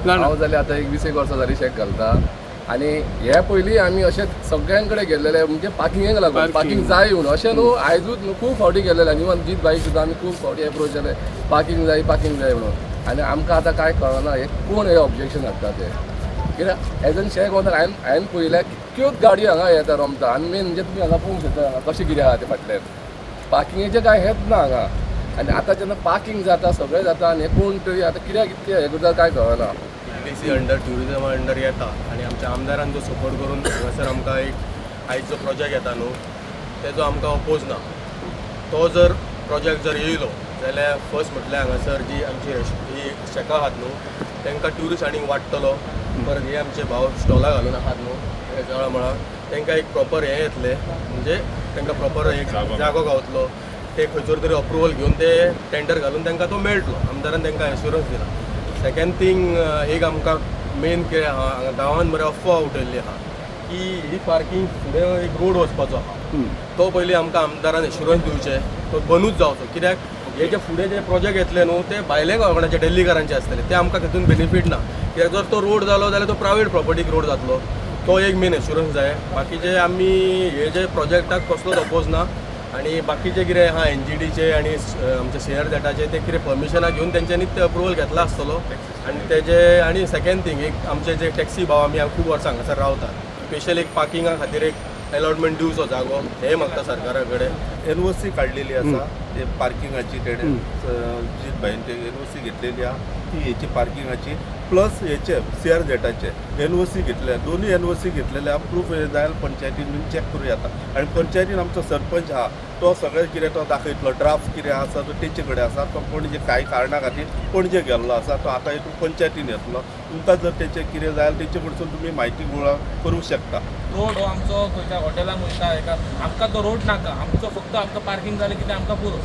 जाणा. हांव जाल्यार आतां एक 20 एक वर्सां जाली शॅक घालता आनी हे पयलीं आमी अशें सगळ्यां कडेन गेल्लेले, म्हणजे पार्किंगेक लागून. Parking. Parking जाय म्हणून अशें न्हू, आयजूच न्हू, खूब फावटी गेल्लेले आनी इवन जीत भाईक सुद्दां आमी खूब फावटी एप्रोच जाले, पार्किंग जाय, पार्किंग जाय म्हणून. आनी आमकां आतां कांय कळना हे कोण हे ऑब्जेक्शन हाडटा ते. कित्याक एज एन शॅक ओनर हांवें पळयल्यार कितक्योच गाडयो हांगा येता, रोमता. आनी मेन म्हणजे तुमी हांगा पळोवंक शकता, हांगा कशें कितें आहा तें फाटल्यान पार्किंगेचें कांय हेंच ना हांगा. आनी आतां जेन्ना पार्किंग जाता, सगळें जाता, आनी हे कोण तरी आतां कित्याक कितकें हें करता कांय कळना. डी अंडर, ट्युरिजमा अंडर येता आनी आमच्या आमदारान जो सपोर्ट करून हांगासर आमकां एक आयज जो प्रोजेक्ट येता न्हू, तेजो आमकां अपोज ना. तो जर प्रोजेक्ट जर येयलो जाल्यार फर्स्ट म्हटल्यार हांगासर जी आमची ही शॅकां आहात न्हू, तांकां ट्युरिस्ट आनीक वाडटलो. परत हे आमचे भाव स्टॉलां घालून आहात न्हू हे जळा मळा, तांकां एक प्रॉपर हें येतलें, म्हणजे तांकां प्रॉपर एक जागो गावतलो. ते खंयसर तरी अप्रुवल घेवन ते टेंडर घालून तांकां तो मेळटलो. आमदारान तांकां एश्युरन्स दिला. सेकंड थींग, एक आमकां मेन कितें आहा, हांगा गांवांत मरे अफवा उठयल्ली आहा की ही पार्किंग फुडें एक रोड वचपाचो आहा. तो पयलीं आमकां आमदारान एश्युरन्स दिवचें, तो बंदूच जावचो, कित्याक हे जे फुडें जे प्रोजेक्ट येतले न्हू, ते भायले कोणाचे डेल्लीकारांचे आसतले, ते आमकां तितून बेनिफीट ना. कित्याक जर तो रोड जालो जाल्यार तो प्रायवेट प्रॉपर्टीक रोड जातलो. तो एक मेन एश्युरन्स जाय. बाकीचे आमी हे जे प्रोजेक्टाक कसलोच अपोज ना. आनी बाकीचे कितें आहा, एनजीटीचे आनी आमचे सीआरझेडाचे, ते कितें परमिशनां घेवन तेंच्यांनी ते अप्रुवल घेतला आसतलो. आनी तेजे आनी सेकंड थींग, एक आमचे जे टॅक्सी भाव, आमी खूब वर्सां हांगासर रावतात, स्पेशल एक पार्किंगा खातीर एक अलॉटमेंट दिवचो जागो, हे मागता सरकारा कडेन. एनओसी काडलेली आसा ते पार्किंगाची. तेणे जीत भाईन ते एनओसी घेतलेली आहा ती हेची पार्किंगाची, प्लस हेचे सीआरझेडाचे एनओसी घेतले. दोनूय एनओसी घेतलेले आहा. प्रूफ जाय जाल्यार पंचायतीन बीन चॅक करूं येता. आनी पंचायतीन आमचो सरपंच आहा, तो सगळें कितें तो दाखयतलो. ड्राफ्ट कितें आसा तो तेचे कडेन आसा. तो पणजे कांय कारणा खातीर पणजे गेल्लो आसा, तो आतां हितून पंचायतीन येतलो. तुमकां जर तेचें कितें जाय जाल्यार तेचे कडसून तुमी म्हायती गोळा करूंक शकता. रोड हो आमचो खंयच्या हॉटेलान वयता, हेका आमकां तो रोड नाका. आमचो फक्त आमकां पार्किंग जालें कितें आमकां पुरो.